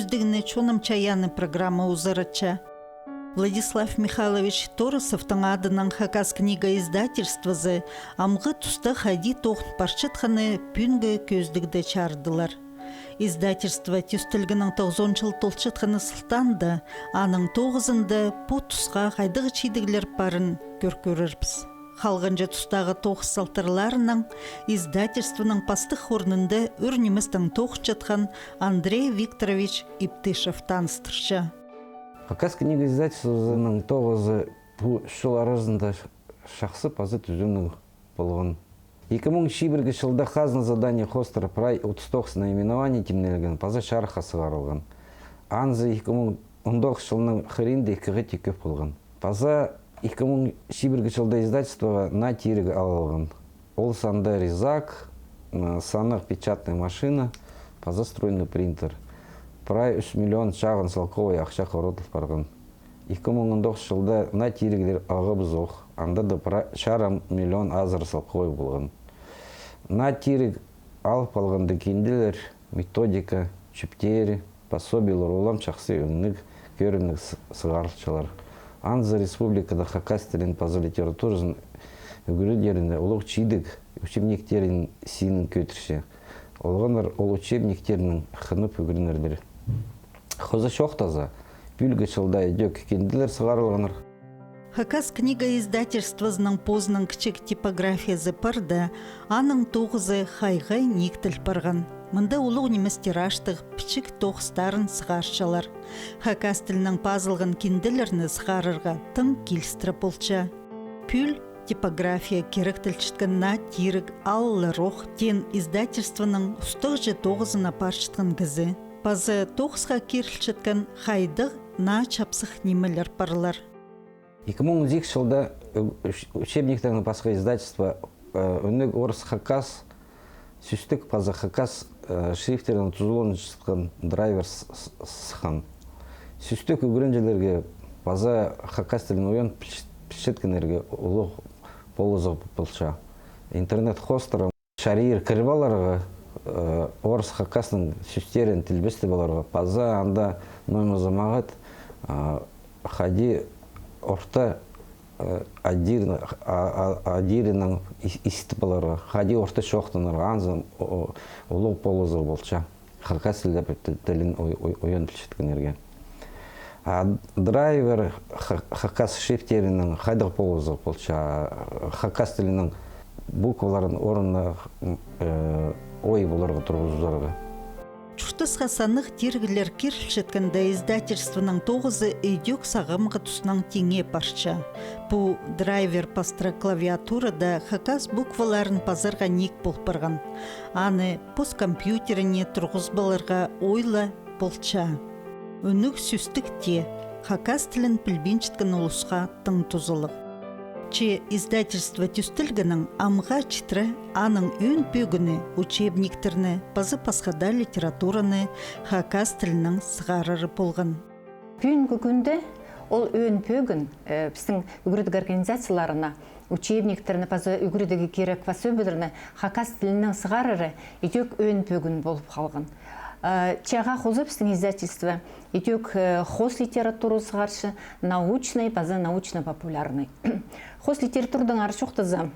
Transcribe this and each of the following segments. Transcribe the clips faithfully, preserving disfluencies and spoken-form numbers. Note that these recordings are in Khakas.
Дігні чоным чайааны программа узаратча. Владислав Михайлович Торосовтың адынаң Хакас книга издательствозы амғы туста хайди тоғын парчатханы пӱӱнгі кӧзідігде чарыдылар. Издательство тӧстелгеннең тоғызон чыл толчатханы сылтаанда, аның тоғызында пу тусха хайдағ чидіглер парын кӧр кӧрербіс. Халғанҷы тустағы тоғыс салтарларынаң издательствоның пастых орнында ӱр ниместең тоғынчатхан Андрей Викторович Иптышев таныстырча. Хакас книга издательствозының тоғызы пу чыл аразында чахсы паза тӱзеннең полған. Ікі муң чибіргі чылда «Хазна задание» хоостыра прай отыс тоғыс наименование тимнелген паза чарыхха сығарылған. Анзы ікі муң он тоғыс чылның хыринда ікі хати кӧп полған. Паза ікі муң чибіргі чылда издательствоға наа тиріг алылған. Ол санда ризак, м, санығ печатный машина паза стройный принтер. Прай ӱс миллион чағын салковай ахча хоратыл парған. Ікі муң он тоғыс чылда наа тиріглер алғабыс ох, анда даа прай чарым миллион азыра салковай полған. Наа тиріг алып алғанда кинделер, методика, чӧптері, пособиелер улам чахсы ӧнік, кӧрімніг с-, сығарылчалар. Анзы республикада хакас тілін паза литературазын ӱгредеріне улуғ чидіг учебниктернің синін кӧдірче. Олғаннар ол учебниктернең хынып ӱгренерлер. Хоза чоохтаза, пӱӱлгі чылда идӧк кинделер сығарылғаннар. Хакас книга издательствозының позының кічіг типографиязы пар даа, аның тоғызы хайға нииктел парған. Мында улуғ нимес тиражтығ пічік тоғыстарын сығарчалар. Хакас тілінең пазылған кинделерні сығарарға тың килістіре полча. Пӱӱл типография киректелчеткен наа тиріг алылар ох, теен издательствоның устағҷы тоғызына парчатхан кізі. Паза тоғысха кирілчеткен хайдағ наа чапсых нимелер парлар. Ікі муң он сигіс чылда ө-, уч-, учебниктернең пасха издательство, э, ӧнік орыс-хакас сӧстік паза хакас, э, шрифттернең тузаланчатхан драйвер с-, с-, сыххан. Сӧстік ӱгренҷілерге паза хакас тілін уян пілч-, пілчеткеннерге улуғ полызығ полча. Интернет хоостыра чарир кіріп аларға, э, орыс-хакасның сӧстерін тілбестеп аларға, паза анда ноо ниме мағат, а, хайди орта, э, адир-, а, а, адирынаң ис-, истіп аларға, хайди орта чоохтанарға, анзы о-, о-, улуғ полызығ полча. Хакас тілі-, тілін ой-, ой-, уян пілчеткеннерге. А драйвер ха-, хакас шрифттерінің хайдағ полызығ полча, хакас тілінің букваларын орнына, м, э, ой поларға турғызарға. Чуртасха санығ тиріглер кирілчеткенде издательствоның тоғызы идӧк сағамғы туснаң тиңе парча. Пу драйвер пастыра клавиатурада хакас букваларын пазарға ниик пол парған. Аны пос компьютеріне турғызып аларға ой ла полча. Ӧнік сӧстік тее хакас тілін пілбинчеткен улусха тың тузалығ. Че издательство тӧстелгеннең амға читіре аның ӧӧн пӧгіні учебниктерні паза пасха даа литератураны хакас тілінең сығарары полған. Пӱӱнгі кӱнде ол ӧӧн пӧгін, э, пістің ӱгредіг организацияларына учебниктерні паза ӱгредігі кирек пособиелерні хакас тілінең сығарары идӧк ӧӧн пӧгін полып халған. Э, чааға хоза пістің издательство идӧк, э, хоос литература сығарча, научный паза научно-популярный. Хоос литературадаң ары чоохтаза,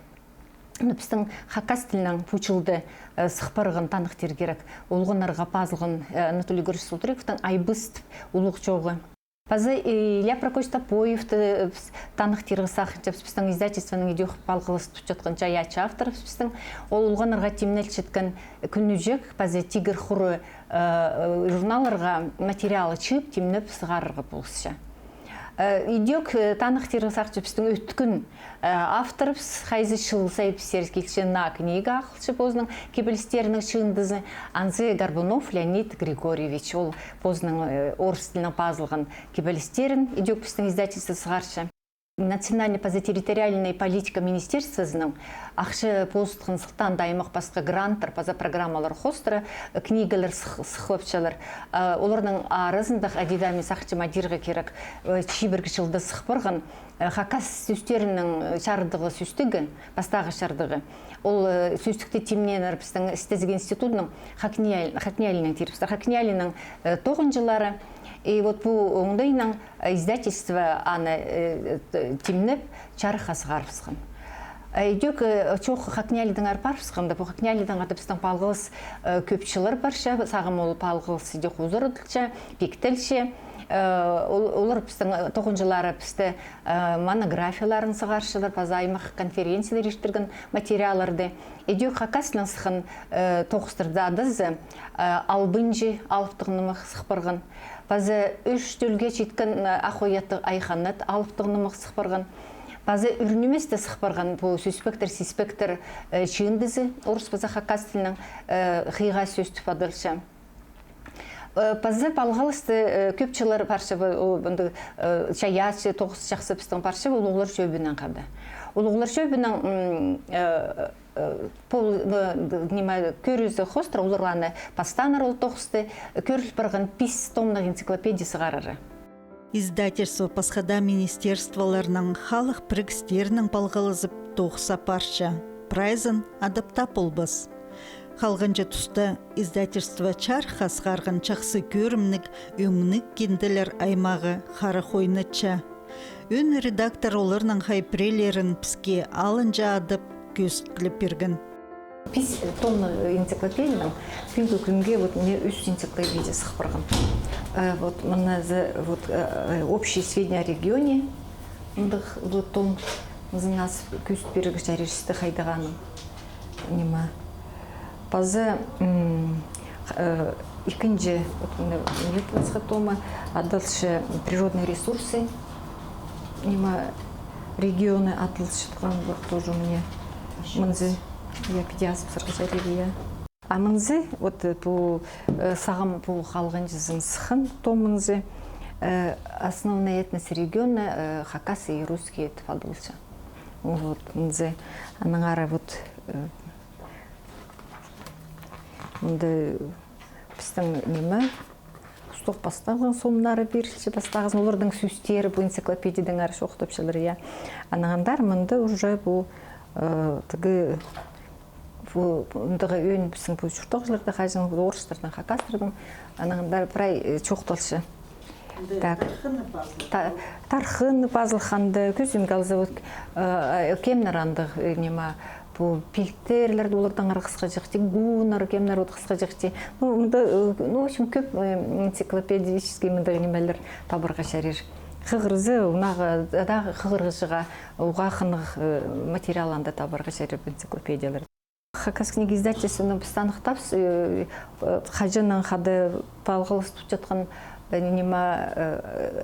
ну, пістің хакас тілінең пу чылда, э, сых парған таныхтир кирек. Олғаннарға пазылған, э, Анатолий Григорьевич Султырековтың «Айбыс» тіп улуғ чооғы. Паза, э, Илья Прокопьевич Топоевты, э, піс таныхтирға сағынчабыс, пістің издательствоның идӧк палғалыс тутчатхан чайаачы авторыбыс пістің. Ол олғаннарға тимнелчеткен «Кӱнҷек» паза «Тигір хуры», э, э, журналларға материалы чыып, тимнеп сығарарға полысча. Э, идӧк, э, таныхтирға сағынчабыс пістің ӧткін, э, авторыбыс, хайзы чыл сай піссер килче, наа книга ағылча позының кибелістерінің чыындызы, анзы Горбунов Леонид Григорьевич. Ол позының, э, орыс тілінең пазылған кибелістерін идӧк пістің издательство сығарча. Национальный паза территориальный политика министерствозының ахча позытхан сылтаанда аймах пасха гранттар паза программалар хоостыра книгалар сых-, сыхлапчалар. Оларның аразында, хайди даа мин сағынчам, адирға кирек, чибіргі чылда сых парған хакас сӧстерінің чардығы сӧстігі, пастағы чардығы. Ол сӧстікті тимнееннер пістің істезіг институтының, ХакНИИЯЛИ-, ХакНИИЯЛИ-ның тирбістер, ХакНИИЯЛИ-ның тоғынҷылары. И вот пу оңдайнаң издательство аны тимнеп, чарыхха сығарыбысхан. Идӧк чоох ХакНИИЯЛИ-деңер парыбысханда, пу ХакНИИЯЛИ-деңер пістің палғалыс кӧп чыллар парча, сағам ол палғалыс идӧк узарадылча, пиктелче. Олар пістің тоғынҷылары пісті монографияларын сығарчалар, паза аймах конференциялар иртірген материалларды. Идӧк хакас тілінең сыххан тоғыстарда адазы албынҷы алыптығ нымах сых парған. Паза ӱс тӧлге читкен ах ой аттығ айханат алыптығ нымах сых парған. Паза ӱр нимес тее сых парған, пу сӧспектер, сиспектер чыындызы орыс паза хакас тілінең хыйға сӧс тіп адалча. Паза палғалысты кӧп чыллар парча, мындағ чайаачы тоғыс чахсы пістің парча улуғлар чӧбінең хада. Улуғлар чӧбінең пол ниме кӧрізі хоостыра, олар аны пастааннар ол тоғысты, кӧріл парған пис томнығ энциклопедия сығарары. Издательство пасха даа министерстволарның, халых пірігістернең палғалызып тоғыс апарча. Прайзын адап таа полбас. Халғанҷы туста издательство чарыхха сығарған чахсы кӧрімніг, ӧңніг кинделер аймағы харах ойнатча. Ӧӧн редактор оларның хай пірелерін піске алынҷа адап кӧзіткілеп пирген. Пис томнығ энциклопедияның пӱӱнгі кӱнге вот мына ӱс энциклопедия сых парған. Вот мына за вот общие сведения о регионе, мындағ вот том, мызыңас кӧзіт пирерге чарир сізге хайдағ аның. Ниме. Паза ікінҷі, вот мына, мына пасха томы, адалча природные ресурсы, ниме, регионы адалчатхан, вот тоже мына мынзы, я, піди азып сырға чарир, я. А мынзы, вот пу сағам пу халғанҷызың сыххан том мынзы, основные этносы региона хакасы и русские тіп адалча. Вот мынзы, аннаңар вот мында пістің ниме, устағ пастағызын сомнары пирілче, пастағызын оларның сӧстері пу энциклопедиядаңар чоохтапчалар, я. Аннаңар мында уже пу тігі пу, мындағ ӧӧн пістің пу чуртағҷыларда хаҷан, орыстарның, хакастарның, аннаңар прай чоохталча. Так. Тархыны пазылханда, кӧзідімге алза, вот кемнер андағ, ниме, пу пилтірлерді олардаң ары хысхаҷахти, гуннар, кемнер вот хысхаҷахти. Ну, мында, ну, в общем, кӧп энциклопедический мындағ нимелер табарға чарир. Хығырза, унаға, ада хығырғыҷыға уғаа хынығ материал анда табарға чарир, энциклопедиялар. Хакас книга издательствоны піс таныхтабыс, хаҷаннаң хада палғалыс тутчатхан, ниме,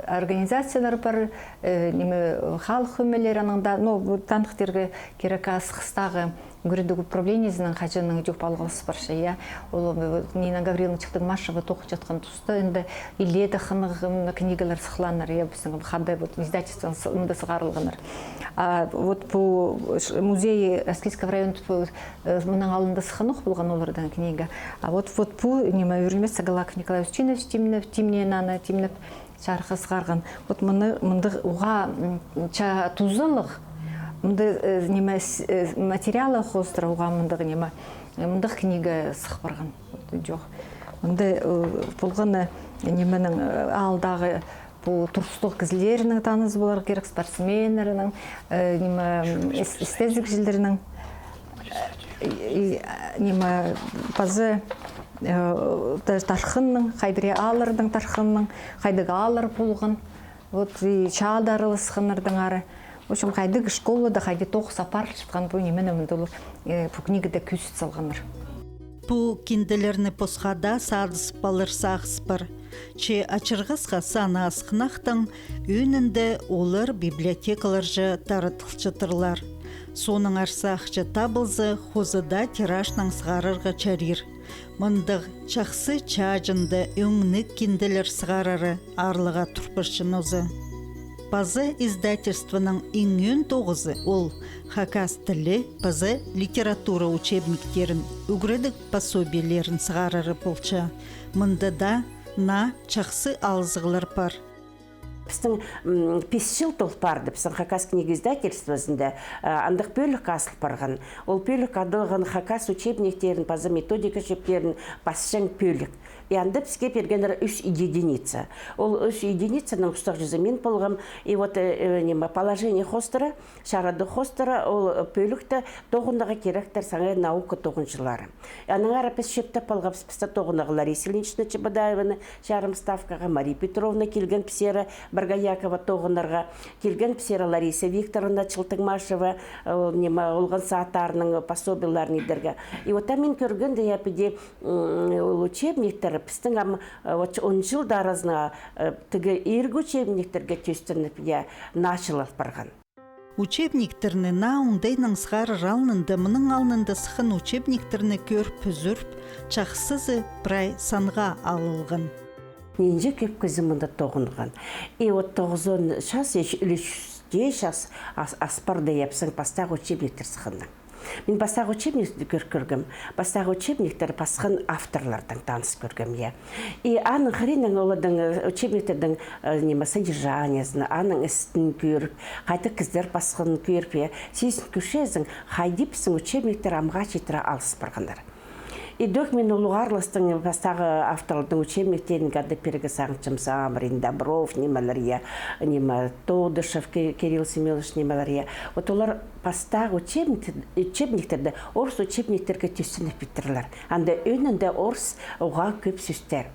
организациялар пар, ниме, халых ӧмелері, анаң даа, ну, таныхтирға кирек, Асхыстағы ӱгредіг управлениезінең хаҷаннаң идӧк палғалыс парча, я. Ол Нина Гавриловна Чыхтыгмашева тоғынчатхан туста, анда илееде хынығ книгалар сыхханнар, я, пістің хада вот издательствонаң мында сығарылғаннар. А вот пу музей Аскизского района, пу мының алнында сыххан ох полған оларның книга. А вот, вот пу, ниме, ӱр нимес сағалах Николай Устинович тимнеп, тимнеен аны, тимнеп чарыхха сығарған. Вот мыны, мындағ уғаа чаа тузалығ, мында, ниме, материалы хоостыра уғаа мындағ, ниме, мындағ книга сых парған. Чох. Мында полғаны, нименің, аалдағы пу турыстығ кізілернің танызы поларға кирек, спортсменнернің, ниме, істезігҷілернің, ниме, паза тархынның, хайдағ аалларның тархынның, хайдағ ааллар полған. Вот и чаада араласханнардаңар. В общем, хайдағ школада хайди тоғыс апарылчатхан, пу ниме мында олар пу книгада кӧзіт салғаннар. Пу кинделерні посха даа садызып алар сағыс пар. Че ачырғасха саны асхынахтың, ӧӧнінде олар библиотекаларҷа таратылчатырлар. Соонаң аар сағысча табылза, хоза даа тиражнаң сығарарға чарир. Мындағ чахсы чааҷында ӧңніг кинделер сығарары аарлығ турбасча нооза. Паза издательствоның иң ӧӧн тоғызы ол хакас тілі паза литература учебниктерін, ӱгредіг пособиелерін сығарары полча. Мында даа наа чахсы алызығлар пар. Пістің, м, пис чыл тол парды, пістің Хакас книга издательствозында, а, андағ пӧлік азыл парған. Ол пӧлік адалған хакас учебниктерін паза методика чӧптерін пасчаң пӧлік. И анда піске пиргеннер ӱс единица. Ол ӱс единицаның устағҷызы мин полғам. И вот, э, э, ниме, положение хоостыра, чарада хоостыра, ол пӧлікті тоғынарға киректер саңай наука тоғынҷылары. Аннаңар піс чӧптеп алғабыс, пісті тоғынарға Лариса Ильинична Чебодаеваны чарым ставкаға, Мария Петровна килген пісері, Боргоякова тоғынарға, килген пісері Лариса Викторовна Челтыгмашева, ол, ниме, олған сааттарының пособиелерін идерге. И вот мин кӧргенде, я, піди, м, ол учебниктер пістің ам, э, вот он чылда аразына, э, тігі иргі учебниктерге тӧстеніп, я, наа чыл ал парған. Учебниктерні наа оңдайнаң сығарар алнында, мының алнында сыххан учебниктерні кӧріп, ӱзӱріп, чахсызы прай санға алылған. Нинҷе кӧп кізі мында тоғынған. И вот тоғызон час, іле чӱс тее час ас-, ас парды, я, пістің пастағы учебниктер сыхханнаң. Мин пастағы учебниктерді кӧр-, кӧргем. Пастағы учебниктер пасхан авторлардаң таныс кӧргем, я. И аның хыриннаң олардың, э, учебниктердің, э, ниме, содержаниезін, аның істін кӧріп, хайдағ кізілер пасханын кӧріп, я, сизін кӧрчезің, хайди пістің учебниктер амға читіре алыс парғаннар. Идӧк мин улуғ араластың пастағы авторлардың учебниктерін, хайдағ пирерге сағынчам, Самарин, Добров, нимелер, я, ниме, Тодышев, Ки-, Кирилл Семёнович, нимелер, я. Вот олар пастағы учебник-, учебниктерді орыс учебниктерге тӧстеніп пиртірлер. Анда ӧӧнінде орыс уғаа кӧп сӧстер.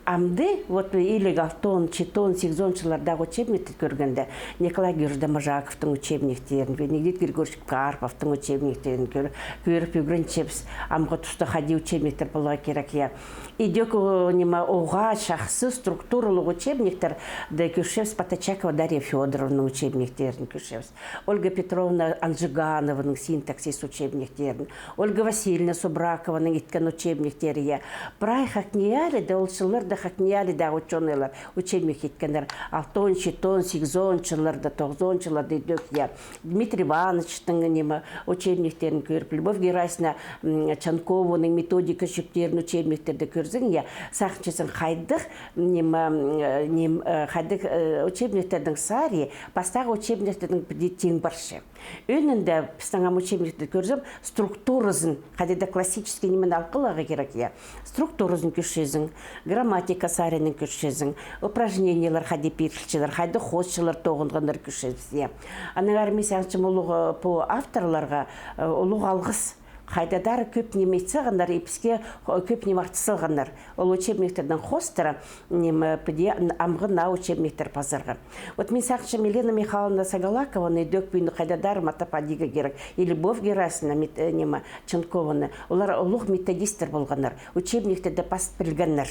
Амды, вот, иліг алтон, читон, сигізон чыллардағы учебникті кӧргенде, Николай Георгиевич Доможаковтың учебниктерін, Венедикт Григорьевич Карповтың учебниктерін кӧр-, кӧріп ӱгренчебіс. Амғы туста хайди учебниктер поларға кирек, я. Идӧк, о, ниме, уғаа чахсы структуралығ учебниктерді кӧрчебіс, Патачакова Дарья Фёдоровнаның учебниктерін кӧрчебіс. Ольга Петровна Анжиганованың синтаксис учебниктерін, Ольга Васильевна Субракованың иткен учебниктері, я. Прай ХакНИИЯЛИ-да, ол чылларда ХакНИИЯЛИ-дағы учёныйлар учебник иткеннер. Алтон, читон, сигізон чылларда, тоғызон чылларда идӧк, я. Дмитрий Ивановичтің, ниме, учебниктерін кӧріп, Любовь Герасимовна, м, Чанкованың методика чӧптерін, учебниктерді кӧрзең, я, сағынчазың, хайдағ, ниме, м, э, ним-, э, хайдағ, э, учебниктернің сари пастағы учебниктернің піди тиң парча. Ӧӧнінде пістің ам учебникті кӧрзем, структуразын, хайди даа классический нимені алып аларға кирек, я. Структуразын кӧрчезің, грамматика саринаң кӧрчезің, упражнениелер хайди пирілчелер, хайдағ хоосчылар тоғынғаннар кӧрчебіс, я. Аннаңар мин сағынчам улуғ, э, пу авторларға, э, улуғ алғыс. Хайдағ-да кӧп ниме ит салғаннар, и піске, о, кӧп ниме артыс салғаннар. Ол учебниктернің хоостыра, ниме, піди н-, амғы наа учебниктер пазарға. Вот мин сағынчам, Елена Михайловна Сагалакованы идӧк пӱӱн хайдағ-да матап адирға кирек. И Любовь Герасимовна, мет-, э, ниме, Чанкованы. Олар улуғ методисттер полғаннар. Учебниктерді пас пілгеннер.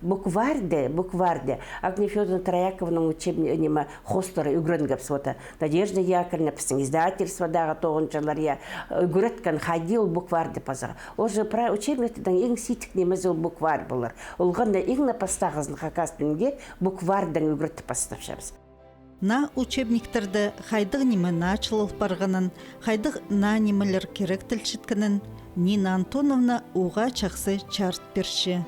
Букварьды, букварьды. Агния Фёдоровна Троякованың учебни-, ниме, хоостыра ӱгренгебіс. Вот, э, Надежда Яковлевна, пістің издательстводағы тоғынҷылар, я, ӱгреткен, хайди ол букварьды пазарға. Ол же прай учебниктернің иң сидік нимезі ол букварь полар. Олғаннаң иң не пастағызын хакас тілінге букварьдаң ӱгретіп пастапчабыс. Наа учебниктерде хайдағ ниме наа чыл ал парғанын, хайдағ наа нимелер киректелчеткенін Нина Антоновна уғаа чахсы чарыт пирче.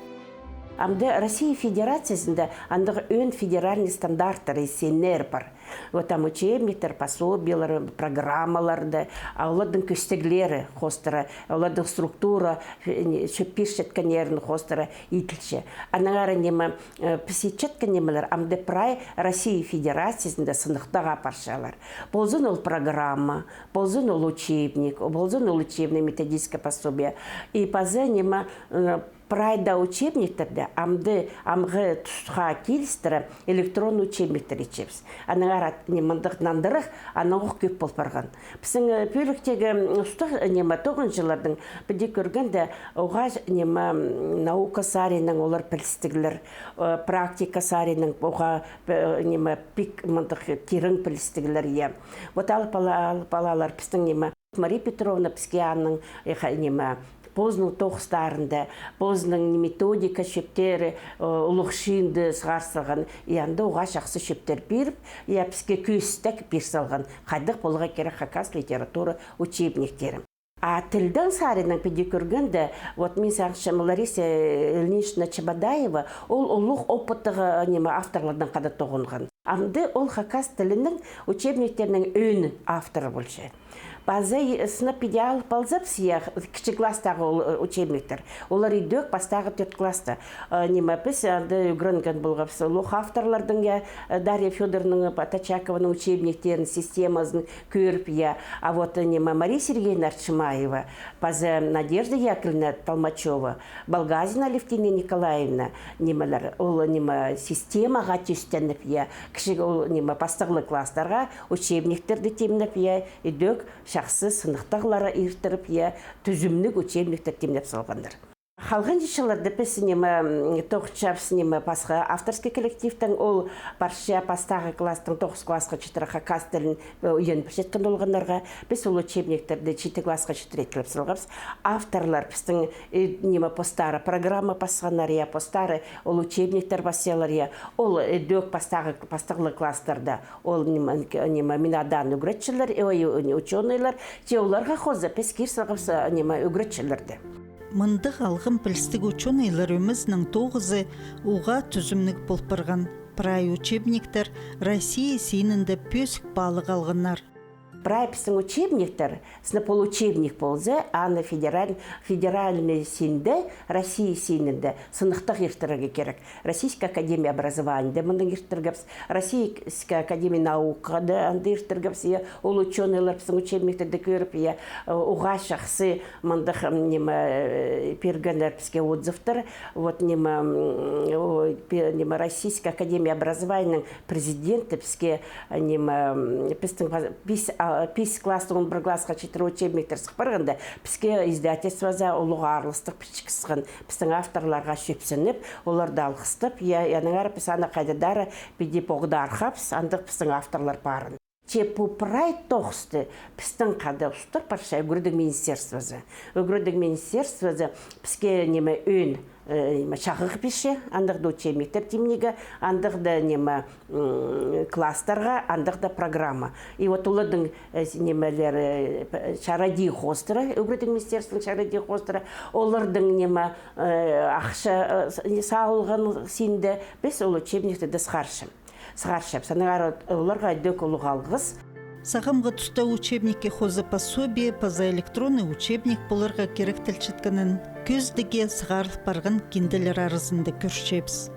Амды Россия Федерациязында андағ ӧӧн федеральный стандарттар, СНР пар. Вот ам учебниктер, пособиелер, программаларды, а олардың кӧстеглері хоостыра, олардың структура, э, не, чӧп пирчеткеннерін хоостыра иділче. Аннаңар ниме, э, піс итчеткен нимелер, амды прай Россия Федерациязында сыныхтағ апарчалар. Ползын ол программа, ползын ол учебник, ползын ол учебное методическое пособие. И паза ниме, э, прай даа учебниктерде амды амғы тусха килістіре электронный учебниктер итчебіс. Аннаңар ат-, ниме, мындағ нандырығ, анаң ох кӧп пол парған. Пістің, э, пӧліктегі, м, устағ, э, ниме, тоғынҷылардың піди кӧргенде, уғаа, ниме, м, наука саринаң олар пілістіглер, э, практика саринаң уғаа, э, ниме, пик мындағ тирең пілістіглер, я. Вот алып ала-, алып алалар пістің, ниме, Мария Петровна піске аның, э, ха-, ниме, позының тоғыстарында, позының методика чӧптері, э, улуғ чыынды сығар салған, и анда уғаа чахсы чӧптер пиріп, я, піске кӧзідіг пир салған, хайдағ поларға кирек хакас литература учебниктері. А тілнің саринаң піди кӧргенде, вот мин сағынчам, Лариса Ильинична Чебодаева, ол улуғ опыттығ, э, ниме, авторлардаң хада тоғынған. Амды ол хакас тілінің учебниктерінің ӧӧн авторы полча. Паза и-, сынап піди алып алзабыс, я, кічіг класстағы ол, э, учебниктер. Олар идӧк пастағы тӧрт класста. Э, ниме, піс анда ӱгренген полғабыс улуғ авторларның, я, э, Дарья Фёдоровнаның, Поточакованың учебниктерін, системазын кӧріп, я. А вот, э, ниме, Мария Сергеевна Арчимаева, паза Надежда Яковлевна Толмачева, Балгазина Алевтина Николаевна, нимелер, ол, ниме, системаға тӧстеніп, я, кічіг, ол, ниме, пастағлығ класстарға учебниктерді тимнеп, я, идӧк чахсы сыныхтағлар иртіріп, я, тӱзімніг учебниктер тимнеп салғаннар. Халған чылларда піс, ниме, м, тоғынчабыс, ниме, пасха авторский коллективтең, ол парча пастағы класстаң тоғыс классха читіре хакас тілін, э, ӱгреніп пирчеткен олғаннарға. Піс ол учебниктерді читі классха читіре иткілеп салғабыс. Авторлар пістің, э, ниме, постары программа пасханнар, я, постары ол учебниктер пасчалар, я. Ол, э, идӧк пастағы, пастағлығ класстарда ол, ниме, ниме, мин адаан ӱгретчілер, ой, учёныйлар, че оларға хоза піс кир салғабыс, ниме, ӱгретчілерді. Мындағ алғым пілістіг учёныйлар ӧмезінің тоғызы уғаа тӱзімніг пол парған. Прай учебниктер Россия синінде пӧзік паалағ алғаннар. Прай пістің учебниктер, сынап ол учебник полза, аны федераль-, федеральный синде, Россия синінде сыныхтағ иртірерге кирек. Российская академия образованиеде мындағ иртіргебіс, Российская академия наукада анда иртіргебіс, я, ол учёныйлар пістің учебниктерді кӧріп, я, э, уғаа чахсы мындағ, м, ниме, э, пиргеннер піске отзывтар. Вот, ниме, м, о, пе-, ниме, Российская академия образованиенің президенті піске, э, ниме, м, пістің па-, пис, а, пис класстаң он пір классха читіре учебниктер сых парғанда, піске издательствозар улуғ аарластығ пічік сыххан. Пістің авторларға чӧпсініп, оларды алғыстап, я, аннаңар піс аны хайдағ-да піди поғдархабыс, андағ пістің авторлар парын. Че пу прай тоғысты пістің хада устап парча ӱгредіг министерствозы. Ӱгредіг министерствозы піске, ниме, ӧӧн, э, ниме, чағығ пирче, андағ даа учебниктер тимнирге, андағ даа, ниме, м, класстарға, андағ даа программа. И вот олардың, э, с-, нимелері, э, п-, чарадии хоостыра, ӱгредіг министерствоның чарадии хоостыра, олардың, ниме, э, ахча, э, с-, саалған синде піс ол учебниктерді сығарчам. Сығарчабыс. Аннаңар оларға идӧк улуғ алғыс. Сағамғы туста учебникке хоза пособие паза электронный учебник поларға киректелчеткенін кӧзідігге сығарыл парған кинделер аразында кӧрчебіс.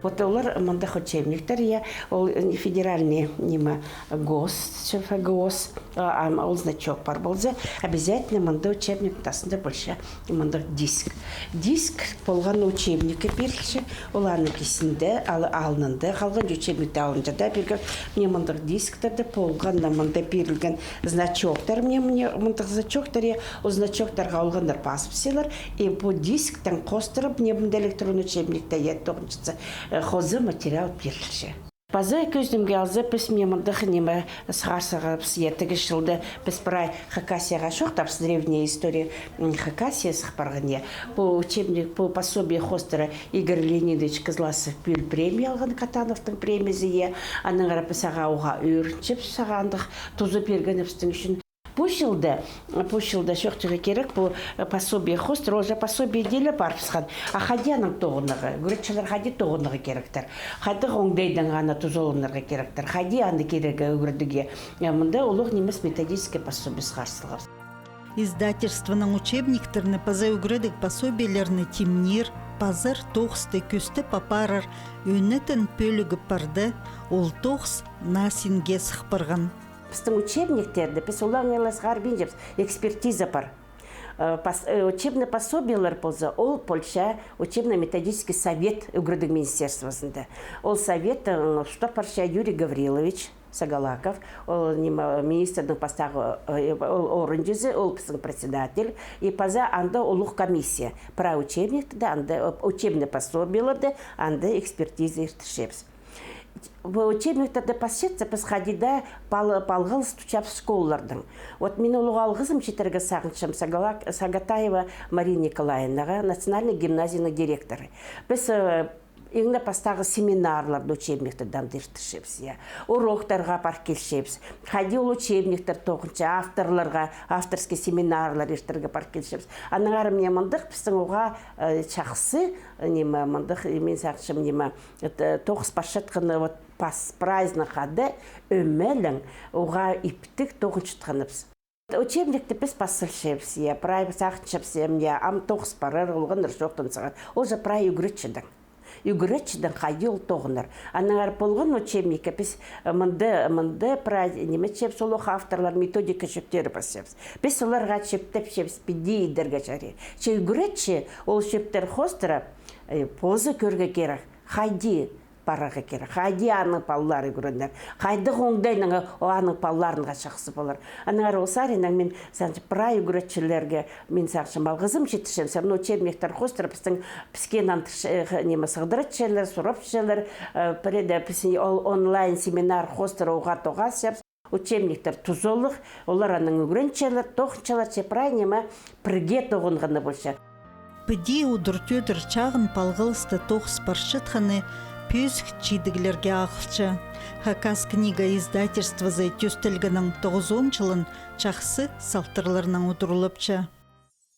Вот олар мындағ учебниктер, я, ол, э, федеральный, ниме, ГОС, че ФГОС, а, ам, ол значок пар полза, обязательно мында учебник тастында полча мындағ диск. Диск полған учебникке пирілче, ол аның кистінде, ал-, алнында, халған учебникті алнында даа пирген, мына мындағ дисктер дее полған, мына мында пирілген значоктар, мына, мына мындағ значоктар, я, ол значоктарға олғаннар пазып салар, и пу дисктең хоостыра, мына мында электронный учебникте, я, тоғынчатса, э, хоза материал пирілче. Паза кӧзідімге алза, піс мына мындағ ниме сығар салғабыс, я, тігі чылда піс прай Хакасияға чоохтабыс, древняя история, м, Хакасия сых парған, я. Пу учебник, пу пособие хоостыра Игорь Леонидович Кызласов пӱӱл премия алған, Катановтың премиязы, я. Аннаңар піс сағаа уғаа ӧрінчебіс, сағаа андағ туза пиргенібістің ӱчӱн. Пу чылда, пу чылда чоохтирға кирек, пу, э, пособие хоостыра, уже пособие дее ле парыбысхан. А хайди аның тоғынарға, ӱгретчілер хайди тоғынарға киректер, хайдағ оңдайдаң аны тузаланарға киректер, хайди аны кирерге ӱгредігге. Э, мында улуғ нимес методический пособие сығар салғабыс. Издательствоның учебниктерні паза ӱгредіг пособиелерні тимнир, пазар тоғысты кӧстеп апарар ӧнетін пӧлігі парды, ол тоғыс наа синге сых парған. Пістің учебниктерді піс олаңай ла сығарбинчабыс, экспертиза пар. Э, пос-, э, учебный пособиелер полза, ол полча учебно-методический совет ӱгредіг министерствозында. Ол совет, э, устап парча Юрий Гаврилович Сагалаков, ол ниме, министрнің пастағы, э, ол орынҷызы, ол пістің председатель, и паза анда улуғ комиссия. Прай учебниктерді анда, э, учебный пособиелерді анда экспертиза иртірчебіс. Пу учебниктерні пасчатса, піс хайди даа пал-, палғалыс тутчабыс школалардаң. Вот мин улуғ алғызым читерге сағынчам Сагалак-, Сагатаева Мария Николаевнаға, национальный гимназияның директоры. Піс, э, иң не пастағы семинарларны учебниктердең иртірчебіс, я. Уроктарға пар килчебіс. Хайди ол учебниктер тоғынча, авторларға, авторский семинарлар иртірге пар килчебіс. Аннаңар мына мындағ пістің уғаа, э, чахсы, э, ниме, мындағ, э, мин сағынчам, ниме, это, тоғыс парчатханы, вот, пас прайзынаң хада ӧмелең уғаа иптіг тоғынчатханыбыс. Учебникті піс пас салчабыс, я, прай сағынчабыс, я, мына ам тоғыс парар, олғаннар чоохтанзар. Ол же прай ӱгретчідең. Ӱгретчідең хайди ол тоғынар. Аннаңар полған учебникке піс, э, мында, мында прай ниме итчебіс, олох авторлар методика чӧптері пасчабыс. Піс оларға чӧптепчебіс, піди идерге чарир. Че ӱгретчі ол чӧптер хоостыра, э, позы кӧрерге кирек. Хайди парарға кирек, хайди аның палалары ӱгренер, хайдағ оңдайнаң ол аның палаларына чахсы полар. Аннаңар ол саринаң мин сағынчам, прай ӱгретчілерге мин сағынчам алғызым читірчем, всё равно учебниктер хоостыра пістің, піске нандырч-, э, ниме, сығдыратчалар, сурапчалар, э, пірее дее піс ол онлайн семинар хоостыра уғаа тоғасчабыс. Учебниктер тузалығ, олар анаң ӱгренчелер, тоғынчалар, че прай ниме пірге тоғынғаны полча. Піди удур-тӧдір чағын палғалыста тоғыс парчатханы пӧзік чидіглерге ағылча. Хакас книга издательствозы тӧстелгеннің тоғызон чылын чахсы салтарларнаң удурлапча.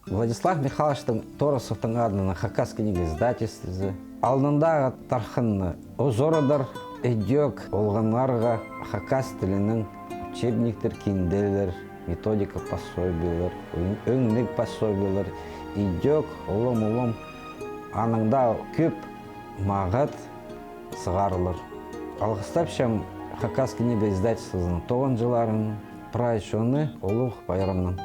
Владислав Михайловичтің Торосовтың адынаң Хакас книга издательствозы алнындағы тархынны узарадар, ідӧк олғаннарға хакас тілінең учебниктер, кинделер, методика, пособиелер, ӧң-, ӧңніг пособиелер, ідӧк улам-улам анаң даа кӧп мағат сығарылар. Алғыстапчам Хакас книга издательствозының тоғынҷыларын прай чонны улуғ пайрамнаң.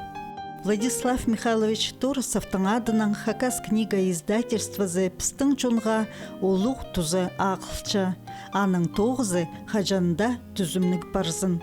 Владислав Михайлович Торосовтың адынаң Хакас книга издательствозы пістің чонға улуғ туза ағылча. Аның тоғызы хаҷан даа тӱзімніг парзын.